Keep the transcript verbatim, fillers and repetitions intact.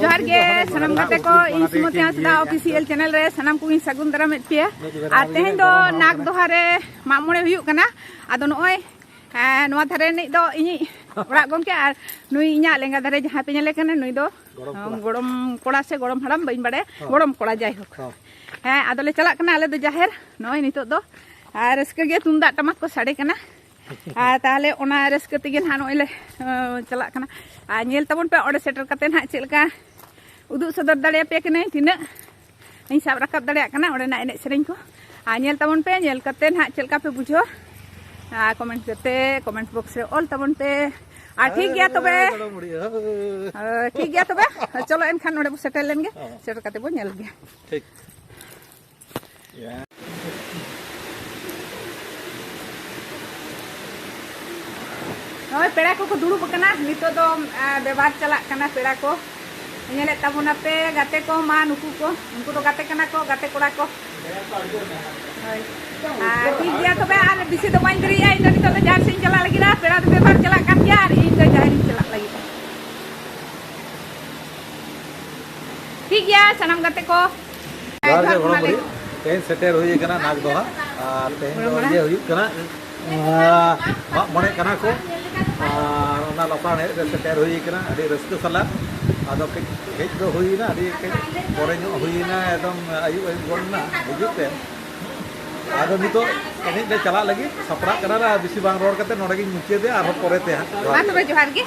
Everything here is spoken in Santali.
ᱡᱚᱦᱟᱨ ᱜᱮ ᱥᱟᱱᱟᱢ ᱜᱟᱛᱮ ᱠᱚ, ᱤᱧ ᱥᱩᱢᱚᱛᱤ ᱦᱟᱸᱥᱫᱟ ᱚᱯᱷᱤᱥᱤᱭᱟᱞ ᱪᱮᱱᱮᱞ ᱨᱮ ᱥᱟᱱᱟᱢ ᱠᱚᱜᱮᱧ ᱥᱟᱹᱜᱩᱱ ᱫᱟᱨᱟᱢᱮᱫ ᱯᱮᱭᱟ᱾ ᱟᱨ ᱛᱮᱦᱮᱧ ᱫᱚ ᱱᱟᱜᱽ ᱫᱚᱦᱟ ᱨᱮ ᱢᱟᱜ ᱢᱚᱬᱮ ᱦᱩᱭᱩᱜ ᱠᱟᱱᱟ᱾ ᱟᱫᱚ ᱱᱚᱜᱼᱚᱭ, ᱮᱸ, ᱱᱚᱣᱟ ᱫᱷᱟᱨᱮ ᱨᱤᱱᱤᱡ ᱫᱚ ᱤᱧᱤᱡ ᱚᱲᱟᱜ ᱜᱚᱢᱠᱮ, ᱟᱨ ᱱᱩᱭ ᱤᱧᱟᱹᱜ ᱞᱮᱸᱜᱟ ᱫᱷᱟᱨᱮ ᱡᱟᱦᱟᱸᱭ ᱯᱮ ᱧᱮᱞᱮ ᱠᱟᱱᱟ, ᱱᱩᱭ ᱫᱚ ᱜᱚᱲᱚᱢ ᱠᱚᱲᱟ᱾ ᱜᱚᱲᱚᱢ ᱠᱚᱲᱟ ᱥᱮ ᱜᱚᱲᱚᱢ ᱦᱟᱲᱟᱢ ᱵᱟᱹᱧ ᱵᱟᱲᱟᱭᱟ, ᱦᱚᱸ᱾ ᱜᱚᱲᱚᱢ ᱠᱚᱲᱟ ᱡᱟᱭᱦᱳᱠ᱾ ᱦᱚᱸ᱾ ᱦᱮᱸ, ᱟᱫᱚᱞᱮ ᱪᱟᱞᱟᱜ ᱠᱟᱱᱟ ᱟᱞᱮ ᱫᱚ ᱡᱟᱦᱮᱨ ᱱᱚᱜᱼᱚᱭ ᱱᱤᱛᱚᱜ ᱫᱚ᱾ ᱟᱨ ᱨᱟᱹᱥᱠᱟᱹ ᱜᱮ ᱛᱩᱢᱫᱟᱜ ᱴᱟᱢᱟᱠ ᱠᱚ ᱥᱟᱰᱮ ᱠᱟᱱᱟ᱾ ᱟᱨ ᱛᱟᱦᱚᱞᱮ ᱚᱱᱟ ᱨᱟᱹᱥᱠᱟᱹ ᱛᱮᱜᱮ ᱱᱟᱦᱟᱜ ᱱᱚᱜᱼᱚᱭ ᱞᱮ, ᱮᱸ, ᱪᱟᱞᱟᱜ ᱠᱟᱱᱟ᱾ ᱟᱨ ᱧᱮᱞ ᱛᱟᱵᱚᱱ ᱯᱮ ᱚᱸᱰᱮ ᱥᱮᱴᱮᱨ ᱠᱟᱛᱮ ᱱᱟᱦᱟᱜ ᱪᱮᱫ ᱞᱮᱠᱟ ᱩᱫᱩᱜ ᱥᱚᱫᱚᱨ ᱫᱟᱲᱮᱭᱟᱯᱮ ᱠᱟᱹᱱᱟᱹᱧ, ᱛᱤᱱᱟᱹᱜ ᱤᱧ ᱥᱟᱵ ᱨᱟᱠᱟᱵ ᱫᱟᱲᱮᱭᱟᱜ ᱠᱟᱱᱟ ᱚᱸᱰᱮᱱᱟᱜ ᱮᱱᱮᱡ ᱥᱮᱨᱮᱧ ᱠᱚ᱾ ᱟᱨ ᱧᱮᱞ ᱛᱟᱵᱚᱱ ᱯᱮ, ᱧᱮᱞ ᱠᱟᱛᱮ ᱱᱟᱦᱟᱜ ᱪᱮᱫ ᱞᱮᱠᱟ ᱯᱮ ᱵᱩᱡᱷᱟᱹᱣᱟ, ᱟᱨ ᱠᱚᱢᱮᱱᱴ ᱠᱟᱛᱮ ᱠᱚᱢᱮᱱᱴ ᱵᱚᱠᱥ ᱨᱮ ᱚᱞ ᱛᱟᱵᱚᱱ ᱯᱮ᱾ ᱟᱨ ᱴᱷᱤᱠ ᱜᱮᱭᱟ ᱛᱚᱵᱮ᱾ ᱦᱮᱸ, ᱜᱚᱲᱚᱢ ᱵᱩᱲᱦᱤ, ᱦᱳᱭ᱾ ᱟᱨ ᱴᱷᱤᱠ ᱜᱮᱭᱟ ᱛᱚᱵᱮ, ᱪᱚᱞᱚ ᱮᱱᱠᱷᱟᱱ ᱚᱸᱰᱮ ᱵᱚ ᱥᱮᱴᱮᱨ ᱞᱮᱱ ᱜᱮ, ᱦᱚᱸ᱾ ᱥᱮᱴᱮᱨ ᱠᱟᱛᱮ ᱵᱚ ᱧᱮᱞ ᱜᱮᱭᱟ᱾ ᱴᱷᱤᱠ᱾ ᱱᱚᱜᱼᱚᱭ ᱯᱮᱲᱟ ᱠᱚᱠᱚ ᱫᱩᱲᱩᱵ ᱟᱠᱟᱱᱟ, ᱱᱤᱛᱚᱜ ᱫᱚ, ᱮ, ᱵᱮᱵᱷᱟᱨ ᱪᱟᱞᱟᱜ ᱠᱟᱱᱟ ᱯᱮᱲᱟ ᱠᱚ᱾ ᱧᱮᱞᱮᱫ ᱛᱟᱵᱚᱱᱟᱯᱮ ᱜᱟᱛᱮ ᱠᱚ, ᱢᱟ ᱱᱩᱠᱩ ᱠᱚ, ᱩᱱᱠᱩ ᱫᱚ ᱜᱟᱛᱮ ᱠᱟᱱᱟ ᱠᱚ, ᱜᱟᱛᱮ ᱠᱚᱲᱟ ᱠᱚ᱾ ᱦᱳᱭ᱾ ᱟᱨ ᱴᱷᱤᱠ ᱜᱮᱭᱟ ᱛᱚᱵᱮ, ᱟᱨ ᱵᱮᱥᱤ ᱫᱚ ᱵᱟᱹᱧ ᱫᱮᱨᱤᱭᱟ, ᱤᱧ ᱫᱚ ᱱᱤᱛᱚᱜ ᱫᱚ ᱡᱟᱦᱮᱨ ᱥᱮᱫ ᱤᱧ ᱪᱟᱞᱟᱜ ᱞᱟᱹᱜᱤᱫ, ᱟᱨ ᱯᱮᱲᱟ ᱫᱚ ᱵᱮᱵᱷᱟᱨ ᱪᱟᱞᱟᱜ ᱠᱟᱱ ᱜᱮᱭᱟ, ᱟᱨ ᱤᱧ ᱫᱚ ᱡᱟᱦᱮᱨ ᱤᱧ ᱪᱟᱞᱟᱜ ᱞᱟᱹᱜᱤᱫ᱾ ᱴᱷᱤᱠ ᱜᱮᱭᱟ ᱥᱟᱱᱟᱢ ᱜᱟᱛᱮ ᱠᱚ᱾ ᱡᱚᱦᱟᱨ ᱜᱮ ᱡᱚᱦᱟᱨ ᱜᱚᱲᱚᱢ ᱢᱟᱞᱮ᱾ ᱵᱩᱲᱦᱤ᱾ ᱛᱮᱦᱮᱧ ᱥᱮᱴᱮᱨ ᱦᱩᱭ ᱟᱠᱟᱱᱟ ᱱᱟᱜᱽ ᱫᱚᱦᱟ, ᱟᱨ ᱛᱮᱦᱮᱧ ᱫᱚ ᱜᱚᱲᱚᱢ ᱦᱟᱲᱟᱢ᱾ ᱤᱭᱟᱹ ᱦᱩᱭᱩᱜ ᱠᱟᱱᱟ, ᱟᱨ ᱢᱟᱜ ᱢᱚᱬᱮ ᱠᱟᱱᱟ ᱠᱚ, ᱟᱨ ᱚᱱᱟ ᱞᱟᱥᱟᱲᱦᱮᱫ ᱨᱮ ᱥᱮᱴᱮᱨ ᱦᱩᱭ ᱠᱟᱱᱟ᱾ ᱟᱹᱰᱤ ᱨᱟᱹᱥᱠᱟᱹ ᱥᱟᱞᱟᱜ᱾ ᱟᱫᱚ ᱠᱟᱹᱡ ᱦᱮᱡ ᱫᱚ ᱦᱩᱭᱱᱟ, ᱟᱹᱰᱤ ᱠᱟᱹᱡ ᱯᱚᱨᱮ ᱧᱚᱜ ᱦᱩᱭᱱᱟ, ᱮᱠᱫᱚᱢ ᱟᱹᱭᱩᱵ ᱟᱹᱭᱩᱵ ᱜᱚᱫ ᱮᱱᱟ ᱦᱤᱡᱩᱜ ᱛᱮ᱾ ᱟᱫᱚ ᱱᱤᱛᱚᱜ ᱮᱱᱮᱡ ᱞᱮ ᱪᱟᱞᱟᱜ ᱞᱟᱹᱜᱤᱫ ᱥᱟᱯᱲᱟᱜ ᱠᱟᱱᱟ ᱞᱮ᱾ ᱟᱨ ᱵᱤᱥᱤ ᱵᱟᱝ ᱨᱚᱲ ᱠᱟᱛᱮ ᱱᱚᱰᱮ ᱜᱤᱧ ᱢᱩᱪᱟᱹᱫᱮᱜᱼᱟ, ᱟᱨᱦᱚᱸ ᱯᱚᱨᱮ ᱛᱮ ᱦᱟᱸᱜ᱾ ᱡᱚᱦᱟᱨ ᱢᱟ ᱜᱮ᱾ ᱛᱚᱵᱮ ᱡᱚᱦᱟᱨ ᱜᱮ᱾